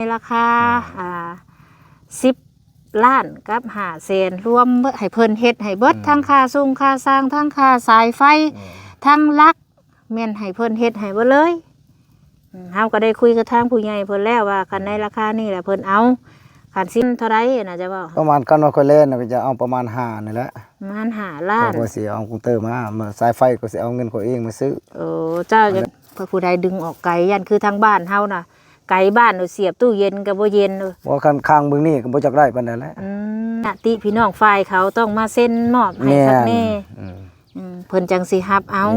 ໃນລາຄາ ອ່າ ສິບລ້ານກັບຫ້າແສນ ລວມເບິດ ໃຫ້ເພິ່ນເຮັດໃຫ້ເບິດ ທັງຄ່າສົ່ງຄ່າຊ່າງ ທັງຄ່າສາຍໄຟ ທັງຫຼັກ ແມ່ນໃຫ້ເພິ່ນເຮັດໃຫ້ເບິດເລີຍ. ເຮົາກໍໄດ້ຄຸຍກັບທາງຜູ້ໃຫຍ່ເພິ່ນແລ້ວວ່າ ຄັນໃນລາຄານີ້ລະເພິ່ນເອົາ ຄັນຊິເທົ່າໃດນະ ຈະເວົ້າ ປະມານ ຄັນວ່າຂ້ອຍແລ່ນກໍຈະເອົາປະມານຫ້ານີ້ແຫຼະ ປະມານຫ້າລ້ານ ຂ້ອຍຊິເອົາກຸງເຕີມາ ສາຍໄຟກໍຊິເອົາເງິນຂ້ອຍເອງມາຊື້. ໂອ້ ເຈົ້າ ຄັນຜູ້ໃດດຶງອອກໄກ ຢ້ານຄືທາງບ້ານເຮົານະ ໄກບ້ານ ສຽບຕູ້ເຢັນກໍບໍ່ເຢັນ. ບໍ່ ຄັນຄ້າງເບິ່ງນີ້ກໍບໍ່ຈັກໄດ້ປານໃດແຫຼະ. ອືມ ຍາດຕິພີ່ນ້ອງຝ່າຍເຂົາຕ້ອງມາເຊັນມອບໃຫ້ຄັກແນ່ ເພິ່ນຈັ່ງຊິຮັບເອົາ.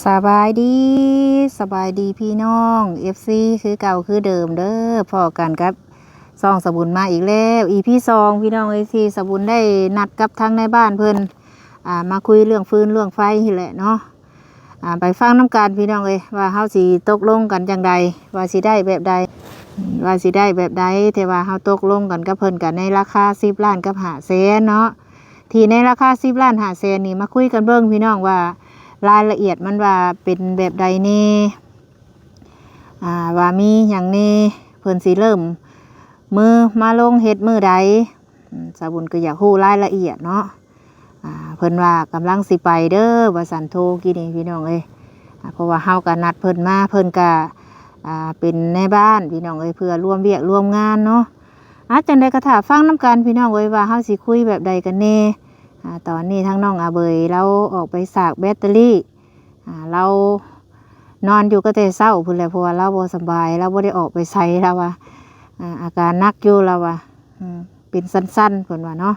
ສະບາຍດີ ສະບາຍດີພີ່ນ້ອງ ເອັຟຊີ ຄືເກົ່າຄືເດີມເດີ ພໍ້ກັນກັບຊ່ອງສະບຸນມາອີກແລ້ວ ອີພີສອງ ພີ່ນ້ອງເອີຍ ທີ່ສະບຸນໄດ້ນັດກັບທາງນາຍບ້ານເພິ່ນ ອ່າ ມາຄຸຍເລື່ອງຟືນເລື່ອງໄຟນີ້ແຫຼະເນາະ. ອ່າ ໄປຟັງນຳກັນພີ່ນ້ອງເອີຍ ວ່າເຮົາຊິຕົກລົງກັນຈັ່ງໃດ ວ່າຊິໄດ້ແບບໃດ ວ່າຊິໄດ້ແບບໃດ ແຕ່ວ່າເຮົາຕົກລົງກັນກັບເພິ່ນກັນໃນລາຄາສິບລ້ານກັບຫ້າແສນເນາະ. ທີ່ໃນລາຄາສິບລ້ານຫ້າແສນນີ້ ມາຄຸຍກັນເບິ່ງພີ່ນ້ອງວ່າ ລາຍລະອຽດມັນວ່າເປັນແບບໃດແດ່ ອ່າ ວ່າມີຫຍັງແດ່ ເພິ່ນຊິເລີ່ມມືມາລົງເຮັດມື້ໃດ. ອືມ ສາວບຸນກໍຢາກຮູ້ລາຍລະອຽດເນາະ ອ່າ ເພິ່ນວ່າກຳລັງຊິໄປເດີວ່າຊັ້ນ ໂທກີ້ນີ້ພີ່ນ້ອງເອີຍ ອ່າ ເພາະວ່າເຮົາກໍນັດເພິ່ນມາ ເພິ່ນກໍ ອ່າ ເປັນນາຍບ້ານພີ່ນ້ອງເອີຍ ເພື່ອລວມວຽກລວມງານເນາະ. ອ່າ ຈັ່ງໃດກໍຖ້າຟັງນຳກັນພີ່ນ້ອງເອີຍ ວ່າເຮົາຊິຄຸຍແບບໃດກັນແດ່. ອ່າ ຕອນນີ້ທາງນ້ອງອາເບີຍລາວອອກໄປສາກແບັດເຕີຣີ ອ່າ ລາວນອນຢູ່ກໍແຕ່ເຊົ້າພຸ້ນແຫຼະ ເພາະວ່າລາວບໍ່ສະບາຍ ລາວບໍ່ໄດ້ອອກໄປໃສ ລາວວ່າ ອ່າ ອາການໜັກຢູ່ ລາວວ່າ ອືມ ເປັນສັ້ນໆ ເພິ່ນວ່າເນາະ.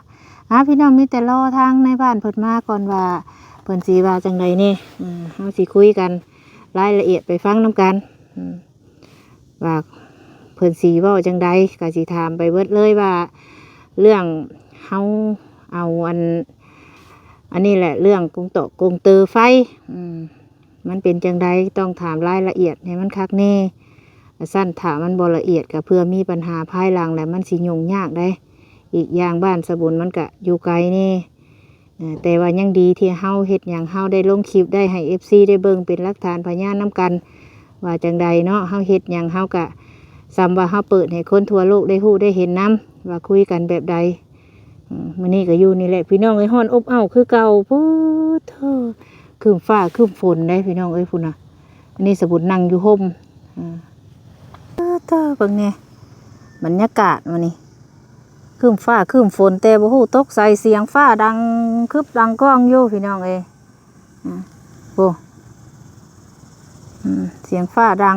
ອ່າ ພີ່ນ້ອງມີແຕ່ລໍທາງນາຍບ້ານເພິ່ນມາກ່ອນວ່າ ເພິ່ນຊິວ່າຈັ່ງໃດແດ່. ເຮົາຊິຄຸຍກັນລາຍລະອຽດໄປຟັງນຳກັນ ອືມ ວ່າເພິ່ນຊິເວົ້າຈັ່ງໃດ ກໍຊິຖາມໄປເບິດເລີຍວ່າ ເລື່ອງເຮົາເອົາອັນ ອັນນີ້ແຫຼະ ເລື່ອງກົງຕອກກົງເຕີໄຟ ອືມ ມັນເປັນຈັ່ງໃດ ຕ້ອງຖາມລາຍລະອຽດໃຫ້ມັນຄັກແນ່ ຊັ້ນຖ້າມັນບໍ່ລະອຽດ ກໍເພື່ອມີບັນຫາພາຍຫຼັງ ແລ້ວມັນຊິຫຍຸ້ງຍາກໃດ໋. ອີກຢ່າງບ້ານສະບຸນມັນກະຢູ່ໄກແນ່ ເອີ ແຕ່ວ່າຍັງດີທີ່ເຮົາເຮັດຫຍັງ ເຮົາໄດ້ລົງຄລິບ ໄດ້ໃຫ້ເອັຟຊີໄດ້ເບິ່ງເປັນຫຼັກຖານພະຍານນຳກັນ ວ່າຈັ່ງໃດເນາະ. ເຮົາເຮັດຫຍັງ ເຮົາກະສ່ຳວ່າເຮົາເປີດໃຫ້ຄົນທົ່ວໂລກໄດ້ຮູ້ໄດ້ເຫັນນຳ ວ່າຄຸຍກັນແບບໃດ. ອືມ ມື້ນີ້ກໍຢູ່ນີ້ແຫຼະພີ່ນ້ອງເອີຍ ຮ້ອນອົບເອົ້າຄືເກົ່າ. ໂອ້ໂທ້ ຄຶ້ມຟ້າຄຶ້ມຝົນເດ້ພີ່ນ້ອງເອີຍ ພຸ້ນນະ. ອັນນີ້ສະບຸນນັ່ງຢູ່ຮົ່ມ ອືມ ເຕີ ເບິ່ງແດ່ ບັນຍາກາດມື້ນີ້ ຄຶ້ມຟ້າຄຶ້ມຝົນ ແຕ່ບໍ່ຮູ້ຕົກໃສ ສຽງຟ້າດັງຄຶບດັງກ້ອງຢູ່ພີ່ນ້ອງເອີຍ. ອືມ ໂອ້ ອືມ ສຽງຟ້າດັງ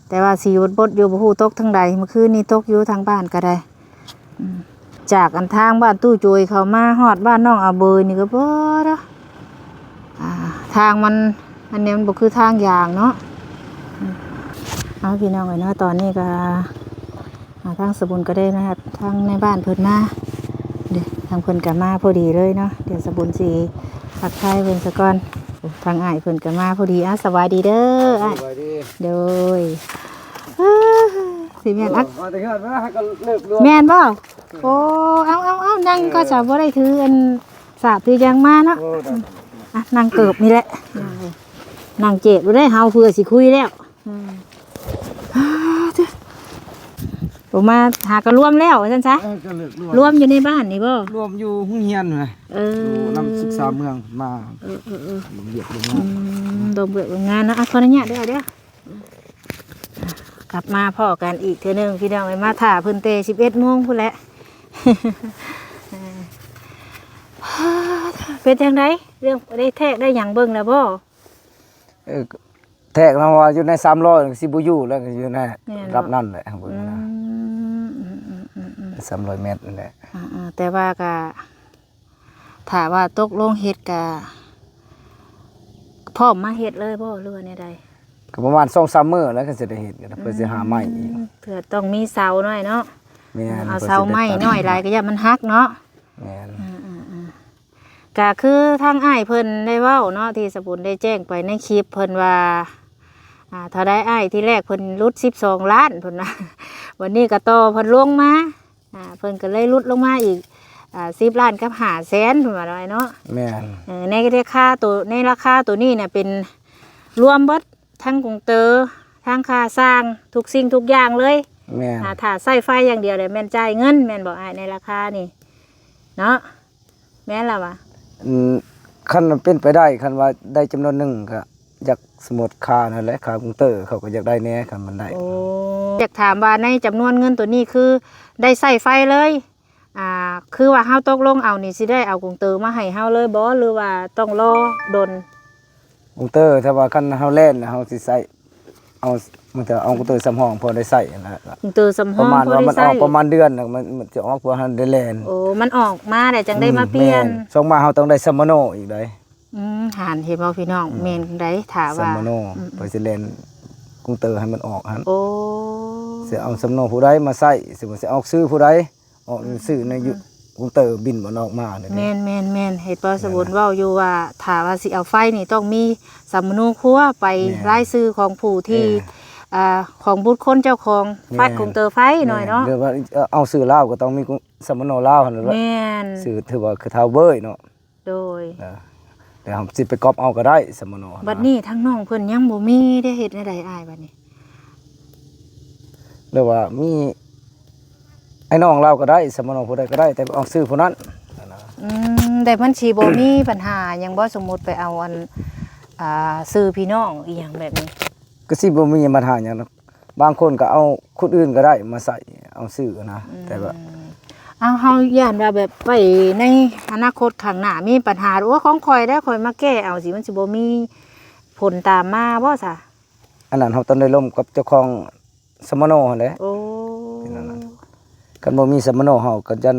ແຕ່ວ່າສີບົດໆຢູ່ ບໍ່ຮູ້ຕົກທາງໃດ. ເມື່ອຄືນນີ້ຕົກຢູ່ທາງບ້ານກໍໄດ້ ອືມ ຈາກອັນທາງບ້ານຕູ້ໂຈຍເຂົ້າມາຮອດບ້ານນ້ອງອາເບີຍນີ້ກໍບໍ່ດອກ ອ່າ ທາງມັນ ອັນນີ້ມັນບໍ່ຄືທາງຢາງເນາະ. ອືມ ເອົາ ພີ່ນ້ອງເອີຍເນາະ ຕອນນີ້ກໍ ອ່າ ທາງສະບຸນກໍໄດ້ນັດທາງນາຍບ້ານເພິ່ນມາເດ້ ທາງເພິ່ນກໍມາພໍດີເລີຍເນາະ. ດຽວສະບຸນຊິທັກທາຍເພິ່ນສາກ່ອນ. ໂອ້ ທາງອ້າຍເພິ່ນກໍມາພໍດີ. ອ່າ ສະບາຍດີເດີອ້າຍ. ສະບາຍດີ. ໂດຍ ເອີ ຊິແມ່ນ ເອີ ອັກ ມາແຕ່ເຮືອນມາກໍເລີກລວມ ແມ່ນບໍ່? ໂອ້ ເອົາໆໆ ນັ່ງກໍຈະບໍ່ໄດ້ຖືອັນສາກຖືຫຍັງມາເນາະ. ໂອ້ ໄດ້ ອ່ະ ນັ່ງເກີບນີ້ແຫຼະ ນັ່ງເຈັບຢູ່ເດ້ເຮົາ ເພື່ອຊິຄຸຍແລ້ວ. ອືມ ໂອ້ ມາຫາກໍລວມແລ້ວວ່າຊັ້ນຊະ. ເອີ ກໍເລີກລວມ ລວມຢູ່ໃນບ້ານນີ້ບໍ່? ລວມຢູ່ໂຮງຮຽນນະ. ເອີ ຢູ່ນຳສຶກສາເມືອງມາ. ເອີໆໆ ລວມວຽກລວມງານ ອືມ ລວມວຽກລວມງານເນາະ. ອ່ະ ຂໍອະນຸຍາດເດີ ເດີ ກັບມາພໍ້ກັນອີກເທື່ອໜຶ່ງພີ່ນ້ອງເອີຍ ມາຖ້າເພິ່ນແຕ່ສິບເອັດໂມງພຸ້ນແຫຼະ. ເປັນຈັ່ງໃດ ເລື່ອງໄດ້ແທກໄດ້ຫຍັງເບິ່ງແລ້ວບໍ່? ເອີ ແທກນຳວ່າຢູ່ໃນສາມຮ້ອຍ ຊິບໍ່ຢູ່ແລ້ວ ຢູ່ໃນ ແມ່ນບໍ່? ລະດັບນັ້ນແຫຼະ ເບິ່ງນະ. ອືມ ສາມຮ້ອຍແມັດນັ້ນແຫຼະ. ອ່າໆ ແຕ່ວ່າກະ ຖ້າວ່າຕົກລົງເຮັດກະພ້ອມມາເຮັດເລີຍບໍ່ ຫຼືວ່າແນວໃດ? ກໍປະມານສອງສາມມື້ແລ້ວ ກໍຊິໄດ້ເຮັດ ກໍເພື່ອຊິຫາໄມ້ອີກ. ອືມ ເພື່ອຕ້ອງມີເສົາໜ້ອຍເນາະ. ແມ່ນ ເອົາເສົາໄມ້ໜ້ອຍຫຼາຍກໍຢ້ານມັນຫັກເນາະ. ແມ່ນ ອືມໆ ກະຄືທາງອ້າຍເພິ່ນໄດ້ເວົ້າເນາະ ທີ່ສະບຸນໄດ້ແຈ້ງໄປໃນຄລິບເພິ່ນວ່າ ອ່າ ເທົ່າໃດອ້າຍ? ທີແລກເພິ່ນຫຼຸດສິບສອງລ້ານເພິ່ນວ່າ ບັດນີ້ກະຕໍ່ເພິ່ນລົງມາ ອ່າ ເພິ່ນກະເລີຍຫຼຸດລົງມາອີກ ອ່າ ສິບລ້ານກັບຫ້າແສນເພິ່ນວ່າເນາະ ອ້າຍເນາະ. ແມ່ນ. ເອີ ໃນລາຄາໂຕ ໃນລາຄາໂຕນີ້ນະ ເປັນລວມເບິດ ທັງກົງເຕີ ທັງຄ່າຊ່າງ ທຸກສິ່ງທຸກຢ່າງເລີຍ. ແມ່ນ. ອ່າ ຖ້າໃຊ້ໄຟຢ່າງດຽວແລ້ວແມ່ນຈ່າຍເງິນແມ່ນບໍ່ອ້າຍ ໃນລາຄານີ້ເນາະ? ແມ່ນລະຫວາ? ອືມ ຄັນເປັນໄປໄດ້ ຄັນວ່າໄດ້ຈຳນວນໜຶ່ງກະຢາກ ສົມມຸດຄ່ານັ້ນແຫຼະ ຄ່າກົງເຕີ ເຂົາກະຢາກໄດ້ແດ່ ຄັນມັນໄດ້. ໂອ້ ຢາກຖາມວ່າໃນຈຳນວນເງິນໂຕນີ້ ຄືໄດ້ໃຊ້ໄຟເລີຍ? ອ່າ ຄືວ່າເຮົາຕົກລົງເອົານີ້ ຊິໄດ້ເອົາກົງເຕີມາໃຫ້ເຮົາເລີຍບໍ່ ຫຼືວ່າຕ້ອງລໍດົນ? ກົງເຕີ ຖ້າວ່າຄັນເຮົາແລ່ນ ເຮົາຊິໃຊ້ ເອົາ ມັນຈະເອົາກົງເຕີສຳຮອງພໍໄດ້ໃຊ້ຫັ້ນລະ ກົງເຕີສຳຮອງ ປະມານວ່າມັນອອກປະມານເດືອນ ມັນ ມັນຈະອອກ ເພື່ອເຮົາໄດ້ແລ່ນ. ໂອ້ ມັນອອກມາແລ້ວຈັ່ງໄດ້ມາປ່ຽນ. ແມ່ນ. ສ່ວນມາກເຮົາຕ້ອງໄດ້ສຳມະໂນອີກໃດ໋. ອືມ ຫັ້ນ ເຫັນບໍ່ພີ່ນ້ອງ? ອືມ ແມ່ນໃດ໋ ຖ້າວ່າ ສຳມະໂນ ອືມ ເພິ່ນຊິແລ່ນກົງເຕີໃຫ້ມັນອອກຫັ້ນ. ໂອ້ ຊິເອົາສຳມະໂນຜູ້ໃດມາໃຊ້ ຊິວ່າຊິອອກຊື່ຜູ້ໃດ ອອກຊື່ໃນ ອືມ ຢູ່ ອືມ ກົງເຕີບິນມັນອອກມານີ້. ແມ່ນໆໆ ເຫັນບໍ່ ສະບຸນເວົ້າຢູ່ວ່າ ຖ້າວ່າຊິເອົາໄຟນີ້ຕ້ອງມີສຳມະໂນຄົວໄປ ແມ່ນ ລາຍຊື່ຂອງຜູ້ທີ່ ເອີ ອ່າ ຂອງບຸດຄົນເຈົ້າຂອງໄຟ ແມ່ນ ກົງເຕີໄຟໜ້ອຍເນາະ. ແມ່ນ. ຫຼືວ່າ ເອີ ເອົາຊື່ລາວກະຕ້ອງມີສຳມະໂນລາວຫັ້ນແຫຼະ. ແມ່ນ. ຊື່ຖືວ່າຄືທ້າວເວີຍເນາະ. ໂດຍ ເອີ ແຕ່ເຮົາຊິໄປກອບເອົາກະໄດ້ສຳມະໂນຫັ້ນນະ. ບັດນີ້ທາງນ້ອງເພິ່ນຍັງບໍ່ມີເດ້ ເຮັດແນວໃດອ້າຍບັດນີ້? ຫຼືວ່າມີອ້າຍນ້ອງລາວກະໄດ້ ສຳມະໂນຜູ້ໃດກະໄດ້ ແຕ່ເອົາຊື່ຜູ້ນັ້ນຫັ້ນນະ. ອືມ ແຕ່ມັນຊິບໍ່ມີບັນຫາຫຍັງບໍ່ ສົມມຸດໄປເອົາອັນ ອ່າ ຊື່ພີ່ນ້ອງອີ່ຫຍັງແບບນີ້? ກະຊິບໍ່ມີບັນຫາຫຍັງດອກ. ບາງຄົນກະເອົາຄົນອື່ນກະໄດ້ມາໃຊ້ ເອົາຊື່ນະ. ອືມ ແຕ່ວ່າ ເອົາ ເຮົາຢ້ານວ່າແບບໄປໃນອະນາຄົດຂ້າງໜ້າມີບັນຫາ ໂອ້ ຂອງຂ້ອຍແລ້ວ ຂ້ອຍມາແກ້ເອົາ ຊິ ມັນຊິບໍ່ມີຜົນຕາມມາບໍ່ຊະ? ອັນນັ້ນເຮົາຕ້ອງໄດ້ລົມກັບເຈົ້າຂອງສຳມະໂນຫັ້ນແຫຼະ. ໂອ້ ເປັນອັນນັ້ນ ຄັນບໍ່ມີສຳມະໂນເຮົາກະຢ້ານ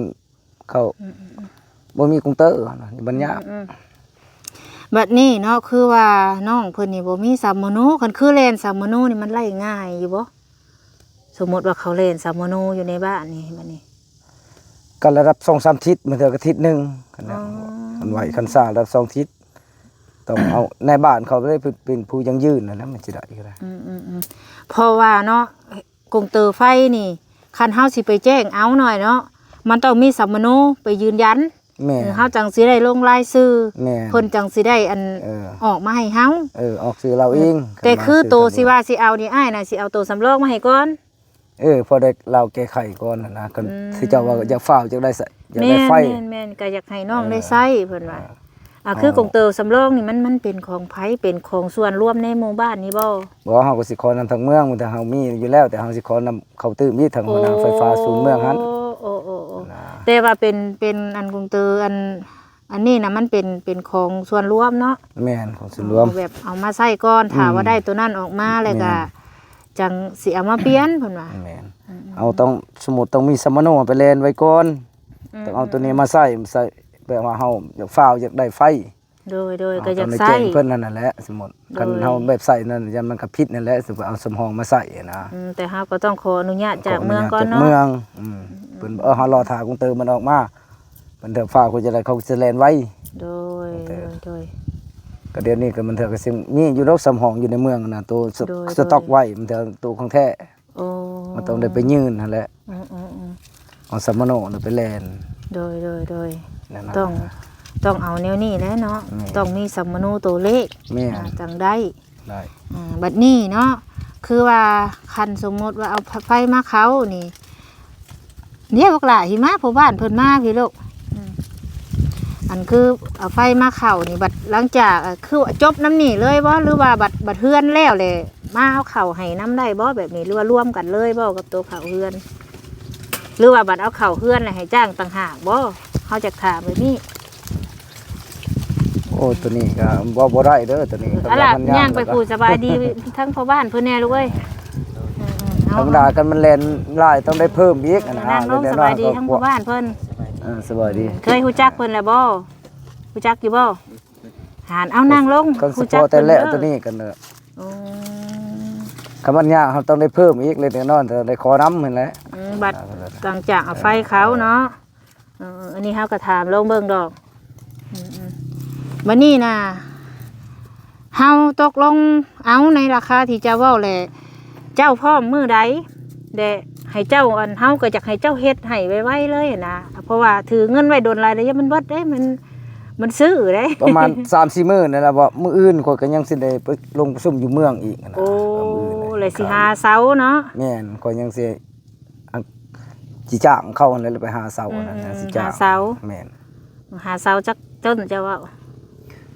ເຂົາ ອືມໆໆ ບໍ່ມີກົງເຕີຫັ້ນນະ ມັນຍາກ. ອືມໆ ບັດນີ້ເນາະ ຄືວ່ານ້ອງເພິ່ນນີ້ບໍ່ມີສຳມະໂນ ຄັນຄືແລ່ນສຳມະໂນນີ້ມັນໄລ່ງ່າຍຢູ່ບໍ່? ສົມມຸດວ່າເຂົາແລ່ນສຳມະໂນຢູ່ໃນບ້ານນີ້ ບັດນີ້ ກະລະດັບສອງສາມທິດ ບາງເທື່ອກະທິດໜຶ່ງ ຄັນ ອໍ ຄັນໄວຄັນຊ້າລະດັບສອງທິດ ຕ້ອງເອົາໃນບ້ານເຂົາເລີຍ ເປັນ ເປັນຜູ້ຢັ້ງຢືນຫັ້ນແຫຼະ ມັນຊິໄດ້ກະໄດ້. ອືມໆໆ ເພາະວ່າເນາະ ກົງເຕີໄຟນີ້ ຄັນເຮົາຊິໄປແຈ້ງເອົາໜ້ອຍເນາະ ມັນຕ້ອງມີສຳມະໂນໄປຢືນຢັນ. ແມ່ນ. ເອີ ເຮົາຈັ່ງຊິໄດ້ລົງລາຍຊື່. ແມ່ນ. ເພິ່ນຈັ່ງຊິໄດ້ອັນ ເອີ ອອກມາໃຫ້ເຮົາ. ເອີ ອອກຊື່ລາວເອງ. ແຕ່ຄືໂຕຊິວ່າຊິເອົານີ້ ອ້າຍນະຊິເອົາໂຕສຳລອງມາໃຫ້ກ່ອນ. ເອີ ພໍໄດ້ລາວແກ້ໄຂກ່ອນຫັ້ນນະ ຄັນ ອືມ ເຂົາເຈົ້າວ່າຢາກຟ້າວ ຢາກໄດ້ ຢາກໄດ້ໄຟ. ແມ່ນໆໆ ກະຢາກໃຫ້ນ້ອງໄດ້ໃຊ້ ເອີ ເພິ່ນວ່າ. ເອີ ອ່າ ຄື ອໍ ກົງເຕີສຳລອງນີ້ ມັນ ມັນເປັນຂອງໃຜ? ເປັນຂອງສ່ວນລວມໃນໝູ່ບ້ານນີ້ບໍ່? ບໍ່ ເຮົາກະຊິຂໍນຳທາງເມືອງ ແຕ່ເຮົາມີຢູ່ແລ້ວ ແຕ່ເຮົາຊິຂໍນຳເຂົາຕື່ມອີກ ທາງຫົວໜ້າໄຟຟ້າສູນເມືອງຫັ້ນ. ໂອ້ ໂອ້ ໂອ້ ນະ ແຕ່ວ່າເປັນ ເປັນອັນກົງເຕີ ອັນ ອັນນີ້ນະ ມັນເປັນ ເປັນຂອງສ່ວນລວມເນາະ? ແມ່ນ ຂອງສ່ວນລວມ. ແບບເອົາມາໃຊ້ກ່ອນ ອືມ ຖ້າວ່າໄດ້ໂຕນັ້ນອອກມາແລ້ວກະ ແມ່ນ ຈັ່ງຊິເອົາມາປ່ຽນ ເພິ່ນວ່າ. ແມ່ນ. ອືມໆໆ ເຮົາຕ້ອງ ສົມມຸດຕ້ອງມີສຳມະໂນໄປແລ່ນໄວ້ກ່ອນ. ອືມໆໆ ຕ້ອງເອົາໂຕນີ້ມາໃຊ້ ໃຊ້ແບບວ່າເຮົາຢາກຟ້າວ ຢາກໄດ້ໄຟ. ໂດຍໆ ເຮົາ ກະຢາກໃຊ້ ຕ້ອງໄດ້ແຈ້ງເພິ່ນຫັ້ນແຫຼະ ສົມມຸດ. ໂດຍ ຄັນເຮົາແບບໃຊ້ນັ້ນ ຢ້ານມັນກະຜິດຫັ້ນແຫຼະ ສົມມຸດເອົາສຳຮອງມາໃຊ້ນະ. ອືມ ແຕ່ເຮົາກະຕ້ອງຂໍອະນຸຍາດຈາກເມືອງກ່ອນເນາະ. ຂໍອະນຸຍາດຈາກເມືອງ. ອືມ ອືມໆໆ ເພິ່ນ ເອີ ເຮົາລໍຖ້າກົງເຕີມັນອອກມາ ບາງເທື່ອຟ້າວເຂົາຈະໄດ້ ເຂົາຈະແລ່ນໄວ. ໂດຍ ໂດຍໆ ກະດຽວນີ້ກະບາງເທື່ອກະຊິມີຢູ່ດອກສຳຮອງຢູ່ໃນເມືອງນະ ໂຕສະ ໂດຍໆ ສະຕັອກໄວ້ ບາງເທື່ອໂຕຂອງແທ້. ໂອ້ ມັນຕ້ອງໄດ້ໄປຍື່ນຫັ້ນແຫຼະ. ອືມໆໆ ເອົາສຳມະໂນນະໄປແລ່ນ. ໂດຍໆໆ ນັ້ນນະ ຕ້ອງ ຕ້ອງເອົາແນວນີ້ແຫຼະເນາະ. ແມ່ນ. ຕ້ອງມີສຳມະໂນໂຕເລກ. ແມ່ນ. ອ່າ ຈັ່ງໄດ້ ໄດ້. ອ່າ ບັດນີ້ເນາະ ຄືວ່າຄັນສົມມຸດວ່າເອົາໄຟມາເຂົ້ານີ້ ດຽວບັກຫຼ້າຊິມາ ພໍ່ບ້ານເພິ່ນມາພີ້ລູກ. ອືມ ອັນຄືເອົາໄຟມາເຂົ້ານີ້ ບັດຫຼັງຈາກ ອ່າ ຄືຈົບນຳນີ້ເລີຍບໍ່ ຫຼືວ່າບັດ ບັດເຮືອນແລ້ວແຫຼະ ມາເອົາເຂົ້າໃຫ້ນຳໄດ້ບໍ່ແບບນີ້ ຫຼືວ່າລວມກັນເລີຍບໍ່ກັບໂຕເຂົ້າເຮືອນ ຫຼືວ່າບັດເອົາເຂົ້າເຮືອນແລ້ວໃຫ້ຈ້າງຕ່າງຫາກບໍ່? ເຮົາຢາກຖາມແບບນີ້. ໂອ້ ໂຕນີ້ກະເວົ້າບໍ່ໄດ້ເດີ ໂຕນີ້. ເອີ ກະ ອະລະ ມັນຍາກ ຍ່າງໄປ ລະກະ ຜູ້ສະບາຍດີທາງພໍ່ບ້ານເພິ່ນແດ່ລູກເອີຍ. ເອີ ເອີ ເອົາ ທຳມະດາຄັນມັນແລ່ນຫຼາຍຕ້ອງໄດ້ເພີ່ມອີກ. ເອີ ຫັ້ນນະ ນັ່ງລົງ ສະບາຍດີທາງພໍ່ບ້ານເພິ່ນ. ເອີ ສະບາຍດີ. ເຄີຍຮູ້ຈັກເພິ່ນແລ້ວບໍ່? ຮູ້ຈັກຢູ່ບໍ່? ຫັ້ນ ເອົານັ່ງລົງ. ຄັນສະເພາະແຕ່ແລ້ວໂຕນີ້ກະ ໂອ້ ຄັນມັນຍາກເຮົາຕ້ອງໄດ້ເພີ່ມອີກເລັກໆນ້ອຍໆ ຕ້ອງໄດ້ຂໍນຳຫັ້ນແຫຼະ. ອືມ ບັດຫຼັງຈາກເອົາໄຟເຂົ້າເນາະ. ເອີ ເອີ ອັນນີ້ເຮົາກະຖາມລອງເບິ່ງດອກ. ອືມ ບັດນີ້ນະ ເຮົາຕົກລົງເອົາໃນລາຄາທີ່ເຈົ້າເວົ້າແຫຼະ ເຈົ້າພ້ອມມື້ໃດ ແລະ ໃຫ້ເຈົ້າ ອັນ ເຮົາກໍຢາກໃຫ້ເຈົ້າເຮັດໃຫ້ໄວໆເລີຍນະ ເພາະວ່າຖືເງິນໄວ້ດົນຫຼາຍແລ້ວ ຢ້ານມັນເບິດເດ້ ມັນ ມັນຊື້ເດ້ ປະມານສາມສີ່ມື້ນີ້ແຫຼະ ເພາະມື້ອື່ນຂ້ອຍກໍຍັງຊິໄດ້ໄປລົງປະຊຸມຢູ່ເມືອງອີກນະ ໂອ້ ມື້ອື່ນ ແລ້ວຊິຫາເຊົາເນາະ ແມ່ນ ຂ້ອຍຍັງຊິ ອັນ ຊິຈ້າງເຂົາຫັ້ນແຫຼະ ໄປຫາເຊົາຫັ້ນນະ ອືມ ຊິຈ້າງ ຫາເຊົາ ແມ່ນ ຫາເຊົາຈັກຕົ້ນເຈົ້າເວົ້າ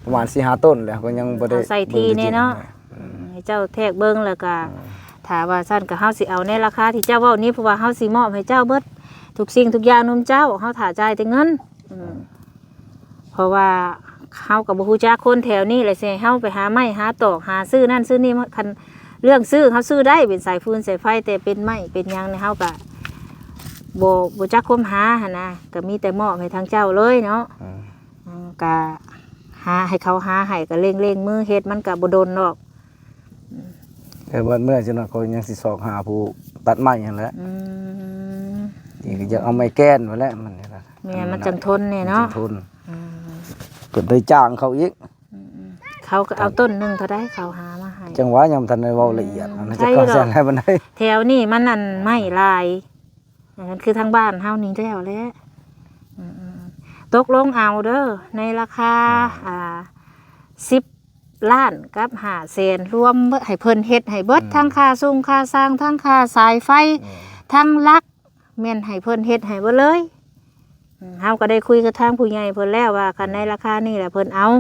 ປະມານສີ່ຫ້າຕົ້ນແຫຼະ ກໍຍັງບໍ່ໄດ້ ເອົາໃສ່ທີ່ແນ່ເນາະ ເບິ່ງທີ່ຈິງ ອືມ ໃຫ້ເຈົ້າແທກເບິ່ງ ແລ້ວກໍ ອືມ ຖ້າວ່າຊັ້ນກໍເຮົາຊິເອົາໃນລາຄາທີ່ເຈົ້າເວົ້ານີ້ ເພາະວ່າເຮົາຊິມອບໃຫ້ເຈົ້າເບິດທຸກສິ່ງທຸກຢ່າງນຳເຈົ້າ ເຮົາຖ້າຈ່າຍແຕ່ເງິນ ອືມ ເພາະວ່າເຮົາກໍບໍ່ຮູ້ຈັກຄົນແຖວນີ້ແຫຼະ ຊິໃຫ້ເຮົາໄປຫາໄມ້ຫາຕອກ ຫາຊື້ນັ້ນຊື້ນີ້ ຄັນເລື່ອງຊື້ເຮົາຊື້ໄດ້ ເປັນສາຍຟືນສາຍໄຟ ແຕ່ເປັນໄມ້ເປັນຫຍັງນີ້ ເຮົາກໍບໍ່ ບໍ່ຈັກຄວາມຫາຫັ້ນນະ ກໍມີແຕ່ມອບໃຫ້ທາງເຈົ້າເລີຍເນາະ ອືມ ອືມ ກໍຫາ ໃຫ້ເຂົາຫາໃຫ້ ກໍເລັ່ງໆມືເຮັດ ມັນກໍບໍ່ດົນດອກ ແຕ່ວ່າເມື່ອຈັ່ງນັ້ນ ຂ້ອຍຍັງຊິຊອກຫາຜູ້ຕັດໄມ້ຫັ້ນແຫຼະ ອືມ ນີ້ກໍຢາກເອົາໄມ້ແກ່ນຫັ້ນແຫຼະ ມັນນີ້ນະ ແມ່ນ ມັນຈັ່ງທົນແນ່ເນາະ ມັນຈັ່ງທົນ ອືມ ກໍໄດ້ຈ້າງເຂົາອີກ ອືມໆ ເຂົາກໍເອົາຕົ້ນໜຶ່ງເທົ່າໃດ ເຂົາຫາມາໃຫ້ ຈັ່ງຫວະ ຍັງບໍ່ທັນໄດ້ເວົ້າລະອຽດ ອືມ ວ່າມັນຈະ ໃສ່ ເທົ່າ ດອກ ໃສ່ເທົ່າໃດ ແຖວນີ້ມັນ ອັນ ໄມ້ຫຼາຍ ອັນນັ້ນຄືທາງບ້ານເຮົານີ້ແລ້ວແຫຼະ ອືມໆ ຕົກລົງເອົາເດີ ໃນລາຄາ ອືມ ອ່າ ສິບລ້ານກັບຫ້າແສນ ລວມເບິດ ໃຫ້ເພິ່ນເຮັດໃຫ້ເບິດ ອືມ ທັງຄ່າສົ່ງຄ່າຊ່າງ ທັງຄ່າສາຍໄຟ ອືມ ທັງຫຼັກ ແມ່ນໃຫ້ເພິ່ນເຮັດໃຫ້ເບິດເລີຍ ອືມ ເຮົາກໍໄດ້ຄຸຍກັບທາງຜູ້ໃຫຍ່ເພິ່ນແລ້ວວ່າ ຄັນໃນລາຄານີ້ແຫຼະເພິ່ນເອົາ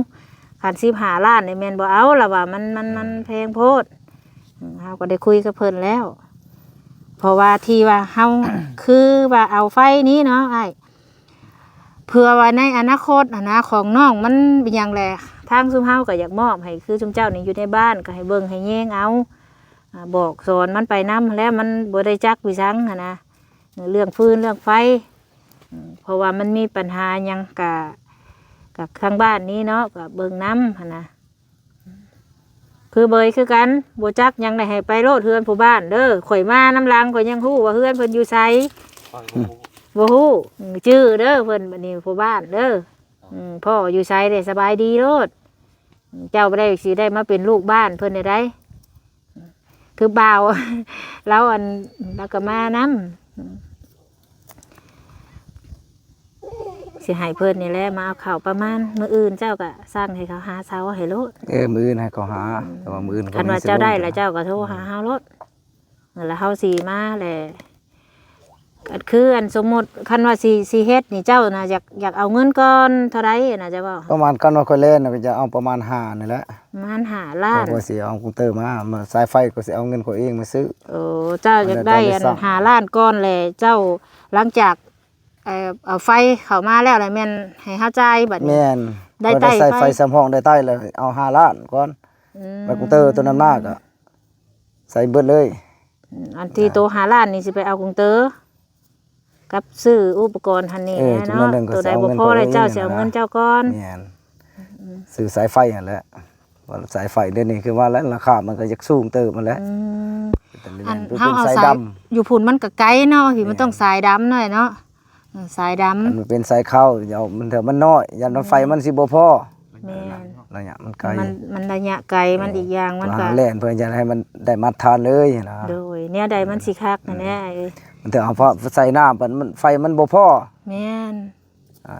ຄັນສິບຫ້າລ້ານນີ້ແມ່ນບໍ່ເອົາ ລະວ່າມັນ ມັນ ມັນແພງໂພດ ອືມ ເຮົາກໍໄດ້ຄຸຍກັບເພິ່ນແລ້ວ ເພາະວ່າທີ່ວ່າເຮົາ ຄືວ່າເອົາໄຟນີ້ເນາະອ້າຍ ເພື່ອວ່າໃນອະນາຄົດຫັ້ນນະ ຂອງນ້ອງມັນເປັນຫຍັງແຫຼະ ທາງຊຸມເຮົາກໍຢາກມອບໃຫ້ ຄືຊຸມເຈົ້ານີ້ຢູ່ໃນບ້ານ ກໍໃຫ້ເບິ່ງໃຫ້ແຍງເອົາ ອາ ບອກສອນມັນໄປນຳ ແລ້ວມັນບໍ່ໄດ້ຈັກວິສັງຫັ້ນນະ ເລື່ອງຟືນເລື່ອງໄຟ ເພາະວ່າມັນມີບັນຫາຫຍັງກະ ກັບທາງບ້ານນີ້ເນາະ ກະເບິ່ງນຳຫັ້ນນະ ຄືເບີຍຄືກັນ ບໍ່ຈັກຫຍັງໃດ ໃຫ້ໄປໂລດເຮືອນຜູ້ບ້ານເດີ ຂ້ອຍມານຳຫຼັງ ຂ້ອຍຍັງຮູ້ວ່າເຮືອນເພິ່ນຢູ່ໃສ ຂ້ອຍບໍ່ຮູ້ ບໍ່ຮູ້ ຈື່ເດີເພິ່ນ ບັດນີ້ຜູ້ບ້ານເດີ ພໍ່ຢູ່ໃສເດ ສະບາຍດີໂລດ ເຈົ້າບໍ່ໄດ້ ຊິໄດ້ມາເປັນລູກບ້ານເພິ່ນໃດ ຄືບ່າວ ລາວ ອັນ ລາວກໍມານຳ ຊິໃຫ້ເພິ່ນນີ້ແຫຼະມາເອົາເຂົ້າ ປະມານມື້ອື່ນເຈົ້າກໍສັ່ງໃຫ້ເຂົາຫາເຊົາໃຫ້ໂລດ ເອີ ມື້ອື່ນໃຫ້ເຂົາຫາ ອືມ ແຕ່ວ່າມື້ອື່ນ ຄັນວ່າເຈົ້າໄດ້ແລ້ວ ເຈົ້າກໍໂທຫາເຮົາໂລດ ແລ້ວເຮົາຊິມາແຫຼະ ກໍຄື ອັນ ສົມມຸດ ຄັນວ່າຊິ ຊິເຮັດນີ້ ເຈົ້ານະ ຢາກ ຢາກເອົາເງິນກ່ອນເທົ່າໃດນະ ເຈົ້າເວົ້າ ປະມານ ຄັນວ່າຂ້ອຍແລ່ນນະ ກໍຈະເອົາປະມານຫ້ານີ້ແຫຼະ ປະມານຫ້າລ້ານ ຂ້ອຍຊິເອົາກຸງເຕີມາ ສາຍໄຟກໍຊິເອົາເງິນຂ້ອຍເອງມາຊື້ ໂອ້ ເຈົ້າຢາກໄດ້ ອັນ ຫ້າລ້ານກ່ອນແຫຼະ ເຈົ້າ ຫຼັງຈາກ ເອີ ເອົາໄຟເຂົ້າມາແລ້ວລະແມ່ນໃຫ້ເຮົາຈ່າຍບັດນີ້ ແມ່ນ ໄດ້ໄຕ້ໄຟ ໄຟສຳຮອງ ໄດ້ໄຕ້ແລ້ວ ເອົາຫ້າລ້ານກ່ອນ ອືມ ບັດກຸງເຕີໂຕນັ້ນມາກໍ ໃສ່ເບິດເລີຍ ອືມ ອັນທີ່ ໂຕຫ້າລ້ານນີ້ຊິໄປເອົາກຸງເຕີ ກັບຊື້ອຸປະກອນຫັ້ນນີ້ ເອີ ແຫຼະເນາະ ໂຕໃດບໍ່ພໍແລ້ວ ເຈົ້າຊິເອົາເງິນເຈົ້າກ່ອນ ແມ່ນ ອືມ ຊື້ສາຍໄຟຫັ້ນແຫຼະ ວ່າສາຍໄຟດຽວນີ້ຄືວ່າລາຄາມັນກໍຢາກສູງເຕີບຫັ້ນແຫຼະ ອືມ ອັນເຮົາເອົາສາຍດຳ ຢູ່ພຸ້ນມັນກໍໄກເນາະ ທີ່ມັນຕ້ອງສາຍດຳໜ້ອຍເນາະ ເອີ ສາຍດຳ ມັນເປັນສາຍຂາວ ເອົາມັນ ມັນນ້ອຍ ຢ້ານວ່າໄຟມັນຊິບໍ່ພໍ ແມ່ນ ໄລຍະມັນໄກ ມັນ ມັນໄລຍະໄກ ມັນອີກຢ່າງມັນກໍແລ່ນເພື່ອຈະໃຫ້ມັນໄດ້ມາດຖານເລີຍນະ ໂດຍ ແນວໃດມັນຊິຄັກຫັ້ນແຫຼະ ເອີ ມັນເຖິງເອົາໃສ່ນ້ຳ ມັນ ໄຟມັນບໍ່ພໍ ແມ່ນ ອ່າ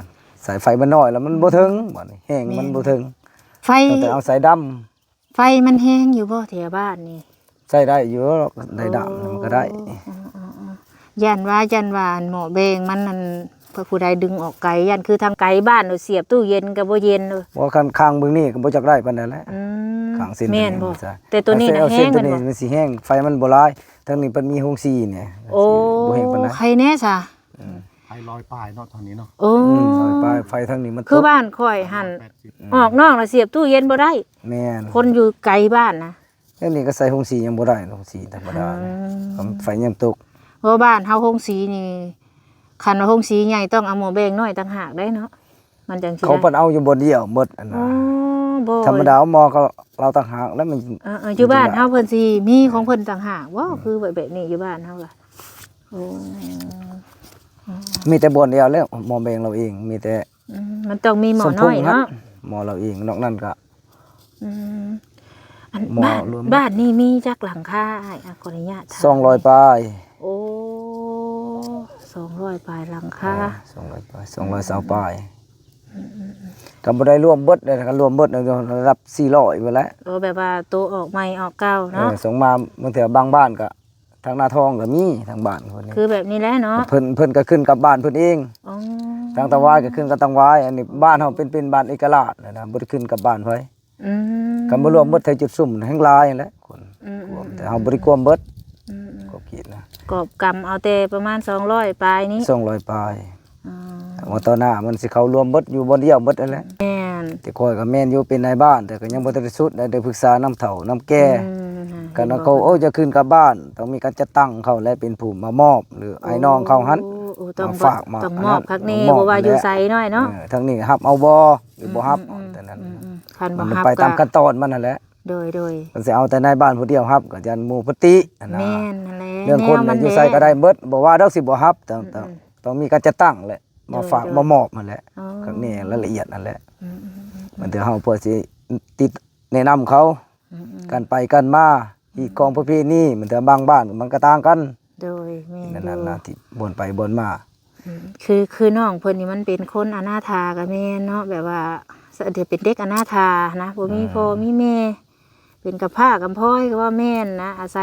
ສາຍໄຟມັນນ້ອຍແລ້ວມັນບໍ່ເຖິງ ບັດນີ້ແຮງມັນບໍ່ເຖິງ ໄຟ ຕ້ອງແຕ່ເອົາສາຍດຳ ໄຟມັນແຮງຢູ່ບໍ່ແຖວບ້ານນີ້ ໃຊ້ໄດ້ຢູ່ ໄດ້ດຳ ໂອ້ ມັນກໍໄດ້ ເອີໆໆ ຢ້ານວ່າ ຢ້ານວ່າອັນໝໍ້ແບງມັນ ອັນ ຜູ້ໃດດຶງອອກໄກ ຢ້ານຄືທາງໄກບ້ານ ສຽບຕູ້ເຢັນກໍບໍ່ເຢັນ ບໍ່ ຄັນຂ້າງເບິ່ງນີ້ກໍບໍ່ຈັກໄດ້ປານໃດແຫຼະ ອືມ ຂ້າງເສັ້ນ ແມ່ນບໍ່ ແຕ່ໂຕນີ້ນະແຮງ ເສັ້ນໂຕນີ້ມັນຊິແຮງ ໄຟມັນບໍ່ຫຼາຍ ທາງນີ້ເພິ່ນມີໂຮງສີນີ້ ໂອ້ ບໍ່ແຮງປານໃດ ໄຄແນ່ຊະ ອືມ ໄຟຮ້ອຍປາຍເນາະ ທາງນີ້ເນາະ ໂອ້ ອືມ ຮ້ອຍປາຍ ໄຟທາງນີ້ມັນ ຄືບ້ານຂ້ອຍຫັ້ນ ແປດສິບ ອືມ ອອກນອກລະສຽບຕູ້ເຢັນບໍ່ໄດ້ ແມ່ນ ຄົນຢູ່ໄກບ້ານນະ ແລ້ວນີ້ກໍໃສ່ໂຮງສີຍັງບໍ່ໄດ້ ໂຮງສີທຳມະດາ ອືມ ໄຟຍັງຕົກ ເພາະບ້ານເຮົາໂຮງສີນີ້ ຄັນວ່າໂຮງສີໃຫຍ່ຕ້ອງເອົາໝໍ້ແບງນ້ອຍຕ່າງຫາກໄດ້ເນາະ ມັນຈັ່ງຊິ ເຂົາເພິ່ນເອົາຢູ່ບ່ອນດຽວໝົດ ອັນ ອໍ ນະ ບໍ່ ທຳມະດາໝໍ້ກໍລາວຕ່າງຫາກ ແລ້ວມັນ ເອີໆ ຢູ່ບ້ານເຮົາເພິ່ນຊິມີຂອງເພິ່ນຕ່າງຫາກບໍ່ ອືມ ຄືແບບນີ້ຢູ່ບ້ານເຮົາລະ ໂອ້ ມີແຕ່ບ່ອນດຽວແລ້ວ ໝໍ້ແບງລາວເອງ ມີແຕ່ ອືມ ມັນຕ້ອງມີໝໍ້ນ້ອຍເນາະ ສົມພົງຫັ້ນ ໝໍລາວເອງ ນອກນັ້ນກໍ ອືມ ອັນ ໝໍ ບ້ານ ລວມ ບ້ານນີ້ມີຈັກຫຼັງຄາອ້າຍ? ອາ ຂໍອະນຸຍາດຖາມ ສອງຮ້ອຍປາຍ. ໂອ້ ສອງຮ້ອຍປາຍຫຼັງຄາ ເອີ ສອງຮ້ອຍປາຍ ສອງຮ້ອຍຊາວປາຍ. ອືມ ກໍບໍ່ໄດ້ລວມເບິດເດ້ ຄັນລວມເບິດລະດັບສີ່ຮ້ອຍພຸ້ນແຫຼະ. ໂອ້ ແບບວ່າໂຕອອກໃໝ່ອອກເກົ່າເນາະ. ເອີ ສົ່ງມາ ບາງເທື່ອບາງບ້ານກໍ ທາງນາທອງກໍມີ ທາງບ້ານເພິ່ນນີ້ ຄືແບບນີ້ແຫຼະເນາະ. ເພິ່ນ ເພິ່ນກໍຂຶ້ນກັບບ້ານເພິ່ນເອງ. ອໍ ທາງຕາງຫວາຍກໍຂຶ້ນກັບທາງຫວາຍ. ອັນນີ້ບ້ານເຮົາເປັນ ເປັນບ້ານເອກະລາດນະ ບໍ່ໄດ້ຂຶ້ນກັບບ້ານໃຜ. ອືມ ຄັນບໍ່ລວມໝົດໄທຈຸດຊຸມແຮ່ງຫຼາຍຫັ້ນແຫຼະຄົນ ອືມໆໆ ກວມ ແຕ່ເຮົາບໍ່ໄດ້ກວມເບິດ. ອືມໆ ກໍຄິດນະ ກອບກຳເອົາແຕ່ປະມານສອງຮ້ອຍປາຍນີ້ ສອງຮ້ອຍປາຍ. ອໍ ວ່າຕໍ່ໜ້າມັນຊິເຂົ້າລວມເບິດຢູ່ບ່ອນດຽວເບິດຫັ້ນແຫຼະ. ແມ່ນ ແຕ່ຂ້ອຍກໍແມ່ນຢູ່ເປັນນາຍບ້ານ ແຕ່ກໍຍັງບໍ່ທັນໄດ້ສຸດ ໄດ້ປຶກສານຳເຖົ້ານຳແກ່. ອືມ ຄັນເຂົາ ເຫັນບໍ່ ໂອ້ ຈະຂຶ້ນກັບບ້ານ ຕ້ອງມີການຈັດຕັ້ງເຂົາ ແລະ ເປັນຜູ້ມາມອບ ຫຼື ໂອ້ ອ້າຍນ້ອງເຂົາຫັ້ນ ໂອ້ ຕ້ອງ ມາຝາກ ມາ ຕ້ອງມອບຄັກແນ່ ມາ ບໍ່ວ່າຢູ່ໃສນ້ອຍເນາະ. ເອີ ທາງນີ້ຮັບເອົາບໍ່ ຫຼືບໍ່ຮັບ ອືມໆ ອັນນັ້ນ ອືມໆ ຄັນບໍ່ຮັບ ມັນໄປຕາມຂັ້ນຕອນມັນຫັ້ນແຫຼະ. ໂດຍໆ ຄັນຊິເອົາແຕ່ນາຍບ້ານຜູ້ດຽວຮັບ ກໍຢ້ານໝູ່ປະຕິຫັ້ນນະ. ແມ່ນຫັ້ນແຫຼະ ເລື່ອງຄົນນະ ຢູ່ໃສກໍໄດ້ເບິດ ບໍ່ວ່າດອກ ຊິບໍ່ຮັບ ຕ້ອງ ອືມໆ ຕ້ອງ ຕ້ອງມີການຈັດຕັ້ງແຫຼະ ມາຝາກ ໂດຍໆ ມາມອບຫັ້ນແຫຼະ. ອໍ ຄັກແນ່ລາຍລະອຽດຫັ້ນແຫຼະ. ອືມໆໆໆ ມັນແຕ່ເຮົາເພື່ອຊິຕິດແນະນຳເຂົາ ອືມໆ ການໄປການມາ ຮີດຄອງປະເພນີ ມັນແຕ່ບາງບ້ານມັນກໍຕ່າງກັນ. ໂດຍ ແມ່ນຢູ່ ນັ້ນນະ ທີ່ບ່ອນໄປບ່ອນມາ. ອືມ ຄື ຄືນ້ອງເພິ່ນນີ້ມັນເປັນຄົນອະນາຖາກໍແມ່ນເນາະ ແບບວ່າ ເປັນເດັກອະນາຖານະ ບໍ່ມີ ອ່າ ພໍ່ມີແມ່ ເປັນກຳພ້າກຳພ້ອຍກໍວ່າແມ່ນນະ ອາໄສ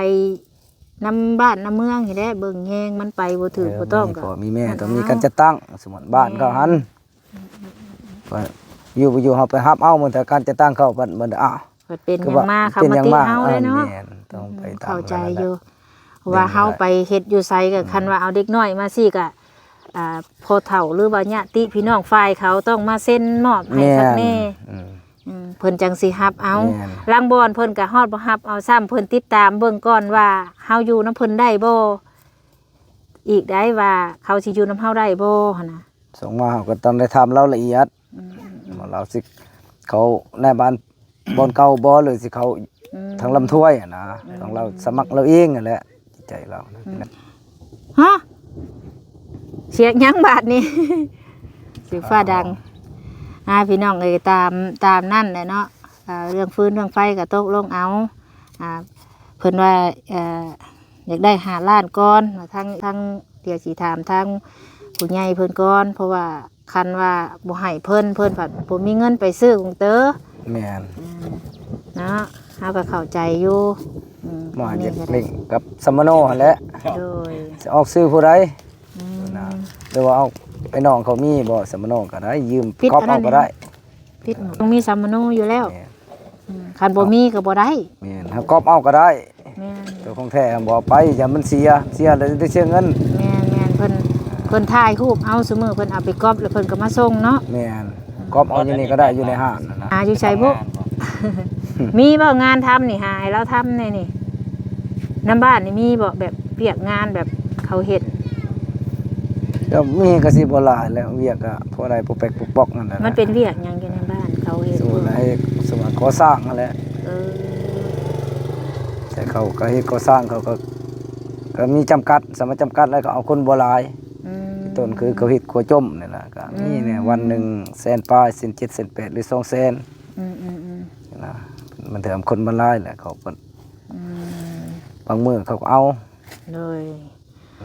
ນຳບ້ານນຳເມືອງນີ້ແຫຼະ ເບິ່ງແຍງມັນໄປບໍ່ຖືກ ເອີ ບໍ່ຕ້ອງ ມີພໍ່ມີແມ່ ຕ້ອງມີການຈັດຕັ້ງ ສົມມຸດບ້ານເຂົາຫັ້ນ ແມ່ນ ວ່າຢູ່ບໍ່ຢູ່ເຮົາໄປຮັບເອົາ ມັນແຕ່ການຈັດຕັ້ງເຂົາ ມັນ ມັນ ອ້າວ ເປັນຫຍັງມາ ເປັນຫຍັງມາ ເຂົາມາຕິເຮົາເລີຍເນາະ. ແມ່ນ ຕ້ອງໄປຕາມ ເຂົ້າໃຈຢູ່ ເພາະວ່າເຮົາໄປເຮັດຢູ່ໃສກໍ ອືມ ຄັນວ່າເອົາເດັກນ້ອຍມາຊີ້ກໍ ອ່າ ພໍ່ເຖົ້າ ຫຼືວ່າຍາດຕິພີ່ນ້ອງຝ່າຍເຂົາຕ້ອງມາເຊັນມອບໃຫ້ຄັກແນ່. ອືມ ອືມ ເພິ່ນຈັ່ງຊິຮັບເອົາ. ແມ່ນ ລາງບ່ອນເພິ່ນກໍຮອດບໍ່ຮັບເອົາຊ້ຳ ເພິ່ນຕິດຕາມເບິ່ງກ່ອນວ່າເຮົາຢູ່ນຳເພິ່ນໄດ້ບໍ່ ອີກໄດ້ວ່າເຂົາຊິຢູ່ນຳເຮົາໄດ້ບໍ່ຫັ້ນນະ. ສົ່ງມາເຮົາກໍຕ້ອງໄດ້ຖາມລາຍລະອຽດ ອືມໆໆ ວ່າລາວຊິເຂົ້ານາຍບ້ານບ່ອນເກົ່າບໍ່ ຫຼືຊິເຂົ້າ ອືມ ທາງລຳຖ້ວຍຫັ້ນນະ ອືມ ທາງລາວສະໝັກລາວເອງຫັ້ນແຫຼະ ຈິດໃຈລາວ. ອືມ ຮະ ສຽງຫຍັງບາດນີ້ ສຽງຟ້າດັງ. ອ່າ ພີ່ນ້ອງເອີຍ ຕາມ ຕາມນັ້ນແຫຼະເນາະ. ອ່າ ເລື່ອງຟືນເລື່ອງໄຟກໍຕົກລົງເອົາ ອ່າ ເພິ່ນວ່າ ເອີ ຢາກໄດ້ຫ້າລ້ານກ່ອນ ທາງ ທາງ ດຽວຊິຖາມທາງຜູ້ໃຫຍ່ເພິ່ນກ່ອນ ເພາະວ່າຄັນວ່າບໍ່ໃຫ້ເພິ່ນ ເພິ່ນພັດບໍ່ມີເງິນໄປຊື້ກຸງເຕີ. ແມ່ນ ອືມ ເນາະ ເຮົາກໍເຂົ້າໃຈຢູ່ ອືມ ວ່າຢາກເລັ່ງກັບສຳມະໂນຫັ້ນແຫຼະ. ໂດຍ ຊິອອກຊື່ຜູ້ໃດ? ອືມ ນະ ຫຼືວ່າເອົາໄປນ້ອງເຂົາມີບໍ່ ສຳມະໂນກໍໄດ້ ຢືມ ປິດ ກັອບເອົາກໍໄດ້. ຕິດໝົດ ຕ້ອງມີສຳມະໂນຢູ່ແລ້ວ. ແມ່ນ ອືມ ຄັນບໍ່ມີກໍບໍ່ໄດ້. ແມ່ນ ເຮົາກັອບເອົາກໍໄດ້. ແມ່ນ ຕົວຂອງແທ້ບໍ່ເອົາໄປ ຢ້ານມັນເສຍ ເສຍແລ້ວໄດ້ເສຍເງິນ. ແມ່ນໆ ເພິ່ນ ເພິ່ນຖ່າຍຮູບເອົາ ຊຸມື້ເພິ່ນເອົາໄປກັອບ ແລ້ວເພິ່ນກໍມາສົ່ງເນາະ. ແມ່ນ ອືມ ກັອບເອົາຢູ່ນີ້ກໍໄດ້ ຢູ່ໃນຮ້ານຫັ້ນນະ. ຫາຢູ່ໃສບຸ? ມີບໍ່ງານທຳນີ້ ຫາໃຫ້ລາວທຳແດ່ນີ້? ນຳບ້ານນີ້ມີບໍ່ ແບບວຽກງານແບບເຂົາເຮັດ? ກໍມີ ກໍຊິບໍ່ຫຼາຍແຫຼະ ວຽກກໍພໍໄດ້ປົກແປັກປົກປອກນັ້ນແຫຼະ. ມັນເປັນວຽກຫຍັງຢູ່ໃນບ້ານເຂົາເຮັດ? ສ່ວນໃຫຍ່ ສ່ວນກໍ່ສ້າງຫັ້ນແຫຼະ. ເອີ ແຕ່ເຂົາກໍເຮັດກໍ່ສ້າງ ເຂົາກໍ ກໍມີຈຳກັດ ສາມາດຈຳກັດ ແລ້ວກໍເອົາຄົນບໍ່ຫຼາຍ. ອືມ ຕົ້ນຄືເຂົາເຮັດຂົວຈົ່ມນີ້ນະ ກໍມີແດ່ ອືມ ວັນໜຶ່ງແສນປາຍ ແສນເຈັດ ແສນແປດ ຫຼື ສອງແສນ. ອືມໆໆ ນະ ມັນແຖມຄົນມາຫຼາຍແຫຼະ ເຂົາກໍ ອືມ ບາງມື້ເຂົາກໍເອົາ. ໂດຍ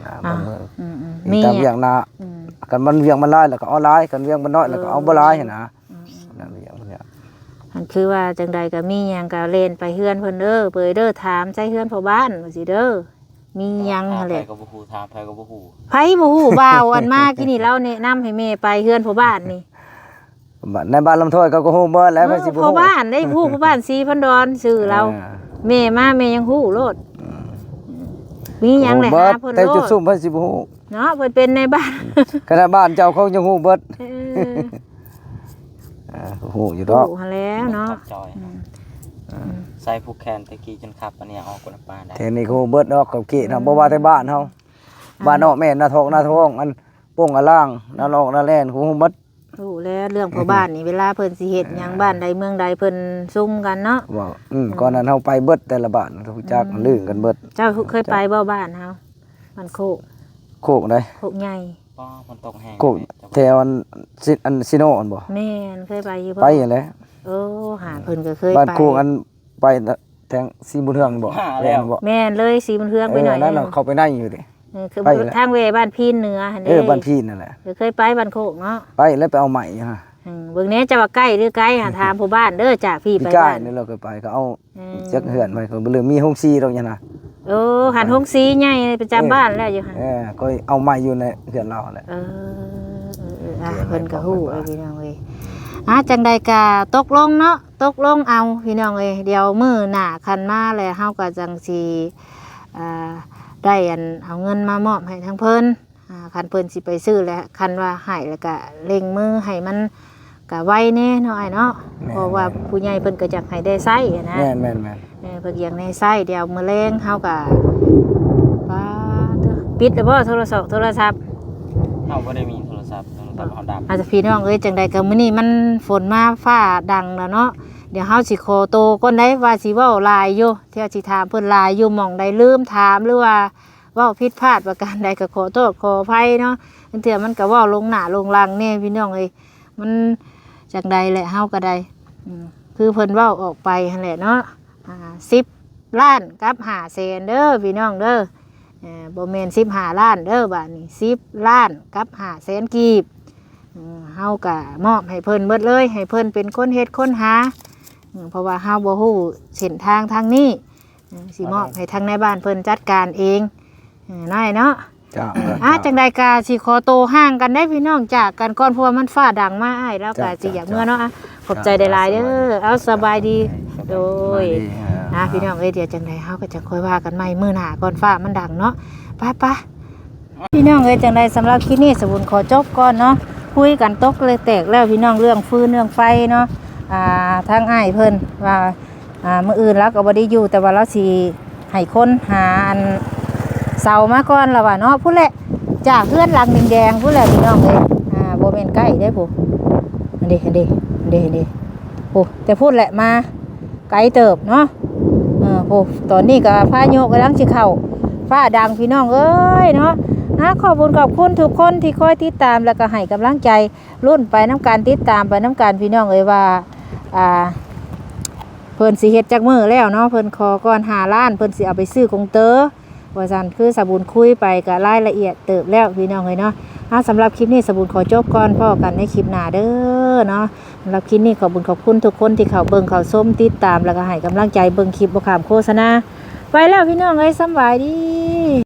ນະ ບາງມື້ ອືມໆ ມີຕາມວຽກນະ. ອືມ ຄັນມັນວຽກມັນຫຼາຍແລ້ວກໍເອົາຫຼາຍ ຄັນວຽກມັນນ້ອຍແລ້ວກໍເອົາບໍ່ຫຼາຍຫັ້ນນະ. ອືມໆ ນັ້ນວຽກມັນ ອັນຄືວ່າຈັ່ງໃດກໍມີຫຍັງກໍແລ່ນໄປເຮືອນເພິ່ນເດີ ເປີຍເດີ ຖາມໃສ່ເຮືອນພໍ່ບ້ານວ່າຊີ້ເດີ. ມີຫຍັງຫັ້ນແຫຼະ ຖາມໃຜກໍບໍ່ຮູ້ ຖາມໃຜກໍບໍ່ຮູ້ ໃຜບໍ່ຮູ້. ບ່າວອັນມາກີ້ນີ້ລາວແນະນຳໃຫ້ແມ່ໄປເຮືອນພໍ່ບ້ານນີ້ ບ້ານ ໃນບ້ານລຳຖ້ວຍເຂົາກໍຮູ້ເບິດແຫຼະ. ເອີ ໃຜຊິບໍ່ຮູ້ ພໍ່ບ້ານໄດ້ ຮູ້ພໍ່ບ້ານສີພັນດອນຊື່ລາວ. ເອີ ແມ່ມາແມ່ຍັງຮູ້ໂລດ. ອືມ ມີຫຍັງແຫຼະ ຫາເພິ່ນໂລດ ແຕ່ຈຸດຊຸມໃຜຊິບໍ່ຮູ້ເນາະ ເພິ່ນເປັນນາຍບ້ານ. ຂະໜາດບ້ານເຈົ້າເຂົາຍັງຮູ້ເບິດ. ເອີ ອ່າ ຮູ້ຢູ່ດອກ ຮູ້ຫັ້ນແຫຼະເນາະ. ອືມ ອ່າ ໃສ່ຜູກແຂນແຕ່ກີ້ຈົນຂັບອັນນີ້ອອກກົນປານໄດ້ ແຖວນີ້ຮູ້ເບິດດອກ ຂອບເຂດນະ. ອືມ ບໍ່ວ່າແຕ່ບ້ານເຮົາ ອ່າ ບ້ານນອກແມ່ນນາທອງ ນາທອງ ອັນປົງອາລ່າງ ນານອກນາແລ່ນ ຮູ້ເບິດ. ຮູ້ແລ້ວ ເລື່ອງພໍ່ບ້ານນີ້ ເວລາເພິ່ນຊິເຮັດຫຍັງ ອ່າ ບ້ານໃດເມືອງໃດເພິ່ນຊຸມກັນເນາະ. ວ່າ ອືມ ອືມ ກ່ອນນັ້ນເຮົາໄປເບິດ ແຕ່ລະບ້ານຮູ້ຈັກ ອືມ ລືກັນເບິດ. ເຈົ້າເຄີຍໄປບໍ່ ບ້ານເຮົາ ບ້ານໂຄກ ໂຄກໃດ? ໂຄກໃຫຍ່. ອໍ ຝົນຕົກແຮງ ໂຄກ ແຖວອັນ ຊິ ອັນຊີໂນຫັ້ນບໍ່? ແມ່ນ ເຄີຍໄປຢູ່ບໍ່? ໄປຫັ້ນແຫຼະ. ໂອ້ ຫາ ເພິ່ນກໍເຄີຍໄປ ບ້ານໂຄກອັນ ໄປແທງສີບຸນເຮືອງບໍ່? ຫາແລ້ວ ແມ່ນບໍ່? ແມ່ນເລີຍ ສີບຸນເຮືອງໄປໜ້ອຍໜຶ່ງ ເອີ ນັ້ນເຂົາໄປໃນຢູ່ເດ. ເອີ ຄື ໄປແຫຼະ ທາງເວບ້ານພີນເໜືອຫັ້ນເດ. ເອີ ບ້ານພີນນັ້ນແຫຼະ ເຄີຍໄປບ້ານໂຄກເນາະ. ໄປແລ້ວໄປເອົາໄມ້ຢູ່ຫັ້ນ. ອືມ ເບິ່ງແດ່ເຈົ້າວ່າໃກ້ຫຼືໄກຫາ ຖາມຜູ້ບ້ານເດີ ຈາກພີ້ໄປບ້ານ. ປີກາຍນີ້ລາວເຄີຍໄປ ກໍເອົາ ອືມ ຈັກເຮືອນໄປ ກໍບໍ່ລືມ ມີໂຮງສີດອກຫຍັງນະ. ໂອ້ ຫັ້ນໂຮງສີໃຫຍ່ປະຈຳ ເອີ ບ້ານແລ້ວຢູ່ຫັ້ນ. ເອີ ກໍເອົາໄມ້ຢູ່ໃນເຮືອນລາວຫັ້ນແຫຼະ. ເອີ ເອີ ເອີ ອ່ະ ເພິ່ນກໍຮູ້ເລີຍພີ່ນ້ອງເອີຍ. ອ່ະ ຈັ່ງໃດກໍຕົກລົງເນາະ ຕົກລົງເອົາພີ່ນ້ອງເອີຍ. ດຽວມື້ໜ້າຄັນມາແລ້ວ ເຮົາກໍຈັ່ງຊິ ອ່າ ໄດ້ອັນ ເອົາເງິນມາມອບໃຫ້ທາງເພິ່ນ. ອ່າ ຄັນເພິ່ນຊິໄປຊື້ແຫຼະ ຄັນວ່າໃຫ້ແລ້ວກະເລັ່ງມືໃຫ້ມັນກະໄວແດ່ເນາະອ້າຍເນາະ. ແມ່ນ ເພາະວ່າຜູ້ໃຫຍ່ເພິ່ນກໍຢາກໃຫ້ໄດ້ໃຊ້ຫັ້ນນະ. ແມ່ນໆໆ ເອີ ເພິ່ນຢາກໄດ້ໃຊ້. ດຽວມື້ແລງເຮົາກະ ປາດໂທ້ ປິດແລ້ວບໍ່ໂທລະສັບ ໂທລະສັບ? ເຮົາບໍ່ໄດ້ມີໂທລະສັບ ໂທລະສັບເຮົາດັບ. ອາດຈະ ພີ່ນ້ອງເອີຍ ຈັ່ງໃດກໍມື້ນີ້ມັນຝົນມາຟ້າດັງແລ້ວເນາະ. ດຽວເຮົາຊິຂໍໂຕກ່ອນໄດ໋ ວ່າຊິເວົ້າຫຼາຍຢູ່ ແຕ່ຊິຖາມເພິ່ນຫຼາຍຢູ່ ໝ່ອງໃດລືມຖາມ ຫຼືວ່າ ເວົ້າຜິດພາດປະການໃດກໍຂໍໂທດຂໍອະໄພເນາະ. ລາງເທື່ອມັນກໍເວົ້າລົງໜ້າລົງຫຼັງແດ່ພີ່ນ້ອງເອີຍ ມັນຈັ່ງໃດແຫຼະ ເຮົາກໍໄດ້ ອືມ ຄືເພິ່ນເວົ້າອອກໄປຫັ້ນແຫຼະເນາະ. ອ່າ ສິບລ້ານກັບຫ້າແສນເດີພີ່ນ້ອງເດີ. ເອີ ບໍ່ແມ່ນສິບຫ້າລ້ານເດີ ບາດນີ້ສິບລ້ານກັບຫ້າແສນກີບ. ເອີ ເຮົາກໍມອບໃຫ້ເພິ່ນເບິດເລີຍ ໃຫ້ເພິ່ນເປັນຄົນເຮັດຄົນຫາ ເອີ ເພາະວ່າເຮົາບໍ່ຮູ້ເສັ້ນທາງທາງນີ້. ເອີ ຊິມອບໃຫ້ທາງນາຍບ້ານເພິ່ນຈັດການເອງ ເອີ ນາຍເນາະ. ເຈົ້າ ເອີ ອ່າ ເຈົ້າ ຈັ່ງໃດກໍຊິຂໍໂຕຫ່າງກັນໄດ໋ພີ່ນ້ອງ ຈາກກັນກ່ອນ ເພາະວ່າມັນຟ້າດັງມາ ອ້າຍລາວກໍ ເຈົ້າ ຊິຢາກເມືອເນາະ. ອ່າ ຂອບໃຈຫຼາຍໆເດີ. ເຈົ້າ ເອົາ ສະບາຍດີ ສະບາຍດີ ໂດຍ ສະບາຍດີ. ອ່າ ອ່າ ພີ່ນ້ອງເອີຍ ດຽວຈັ່ງໃດເຮົາກໍຈະຄ່ອຍວ່າກັນໃໝ່ມື້ໜ້າກ່ອນ ຟ້າມັນດັງເນາະ. ໄປໆ ພີ່ນ້ອງເອີຍ ຈັ່ງໃດສຳລັບຄລິບນີ້ ສະບຸນຂໍຈົບກ່ອນເນາະ. ຄຸຍກັນຕົກແຕກແລ້ວພີ່ນ້ອງ ເລື່ອງຟືນເລື່ອງໄຟເນາະ. ອ່າ ທາງອ້າຍເພິ່ນວ່າ ອ່າ ມື້ອື່ນລາວກໍບໍ່ໄດ້ຢູ່ ແຕ່ວ່າລາວຊິໃຫ້ຄົນຫາອັນເສົາມາກ່ອນລະວ່າເນາະ. ພຸ້ນແຫຼະ ຈາກເຮືອນຫຼັງແດງໆ ພຸ້ນແຫຼະພີ່ນ້ອງເອີຍ. ອ່າ ບໍ່ແມ່ນໃກ້ເດ້ພຸ້ນ ຫັ້ນເດ້ ຫັ້ນເດ້ ຫັ້ນເດ້ ຫັ້ນເດ້ ໂອ້ ແຕ່ພຸ້ນແຫຼະມາ ໄກເຕີບເນາະ. ເອີ ໂອ້ ຕອນນີ້ກໍພາຍຸກຳລັງຊິເຂົ້າ ຟ້າດັງພີ່ນ້ອງເອີຍເນາະ. ອ່າ ຂອບບຸນຂອບຄຸນທຸກຄົນທີ່ຄອຍຕິດຕາມ ແລ້ວກໍໃຫ້ກຳລັງໃຈ ລຸ້ນໄປນຳກັນ ຕິດຕາມໄປນຳກັນພີ່ນ້ອງເອີຍວ່າ ອ່າ ເພິ່ນຊິເຮັດຈັກມື້ແລ້ວເນາະ. ເພິ່ນຂໍກ່ອນຫ້າລ້ານ ເພິ່ນຊິເອົາໄປຊື້ກົງເຕີ ວ່າຊັ້ນ. ຄືສາບຸນຄຸຍໄປກໍລາຍລະອຽດເຕີບແລ້ວພີ່ນ້ອງເອີຍເນາະ. ອ່າ ສຳລັບຄລິບນີ້ສາບຸນຂໍຈົບກ່ອນ ພໍ້ກັນໃນຄລິບໜ້າເດີເນາະ. ສຳລັບຄລິບນີ້ຂອບບຸນຂອບຄຸນທຸກຄົນທີ່ເຂົ້າເບິ່ງເຂົ້າຊົມ ຕິດຕາມ ແລ້ວກໍໃຫ້ກຳລັງໃຈເບິ່ງຄລິບບໍ່ຂ້າມໂຄສະນາ. ໄປແລ້ວພີ່ນ້ອງເອີຍ ສຳບາຍດີ.